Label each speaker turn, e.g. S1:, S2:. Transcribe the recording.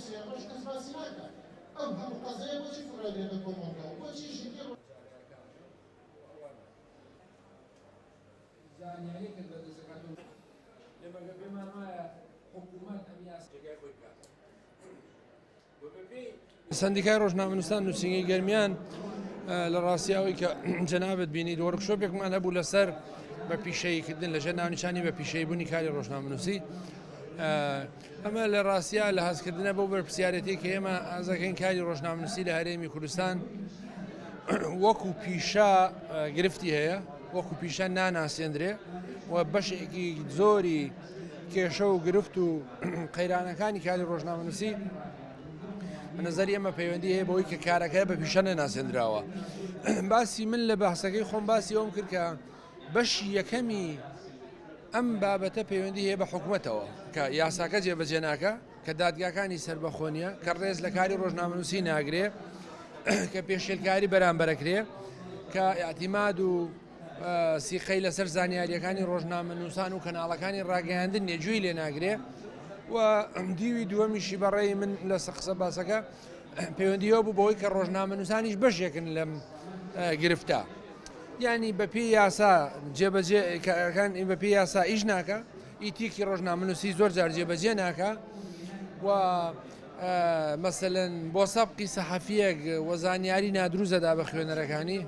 S1: سێیەمەش کەس باسی ناکات. ئەم هەموو قەزەیە بۆچی فڕێدرێتە کۆمەڵگا و بۆچی ژینگەی
S2: زانیاریەکت بەدەست دەکات و ئێمە گەر پێمان وایە حکوومەت ئەم یاسا جێگای خۆی بکاتەوە و بەپێی
S3: سەندیکای ڕۆژنامەنووسان نووسینگەی گەرمیان لە ڕاستی ئەوەی کە جەنابت بینیت وۆرکشۆپێکمان هەبوو لەسەر بە پیشەییکردن لەژێر ناونیشانی بە پیشەییبوونی کاری ڕۆژنامەنووسی ئەمە لە ڕاستیا لە هەستکردنە بەو بەرپرسیارەتی کە ئێمە ئازەکەین کاری ڕۆژنامەنووسی لە هەرێمی کوردستان وەکو پیشە گرفتی هەیە وەکو پیشە ناناسێندرێ و بەشێکی زۆری کێشە و گرفت و قەیرانەکانی کاری ڕۆژنامەنووسی نظری ئەمە پەیوەندی هەیە بەوەی کە کارەکە بە پیشە نەناسێنراوە باسی من لە بەحسەکەی خۆم باسی ئەوم کرد کە بەشی یەکەمی ئەم بابەتە پەیوەندی هەیە بە حکومەتەوە کە یاساکە جێبەجێ ناکە کە دادگاکانی سەربەخۆ نییە کە ڕێز لە کاری ڕۆژنامەنووسی ناگرێ کە پێشێلکاری بەرامبەرەکرێ کە ئاعتیماد و سیقەی لەسەر زانیاریەکانی ڕۆژنامەنووسان و کەناڵەکانی ڕاگەیاندن نیە گوێی لێ ناگرێ و دیوی دووەمیشی بەڕێی من لە قسە باسەکە پەیوەندی هەبوو بەوەی کە ڕۆژنامەنووسانیش بەشێکن لەم گرفتە یعنی بەپێی یاسا جێبەجێ کارەکان بەپێی یاسا ئیش ناکە ئیتیکی ڕۆژنامەنووسی زۆر جار جێبەجێ ناکە و مەسەلەن بۆ سەبقی سەحەفیەک وە زانیاری نادروزەدا بە خوێنەرەکانی.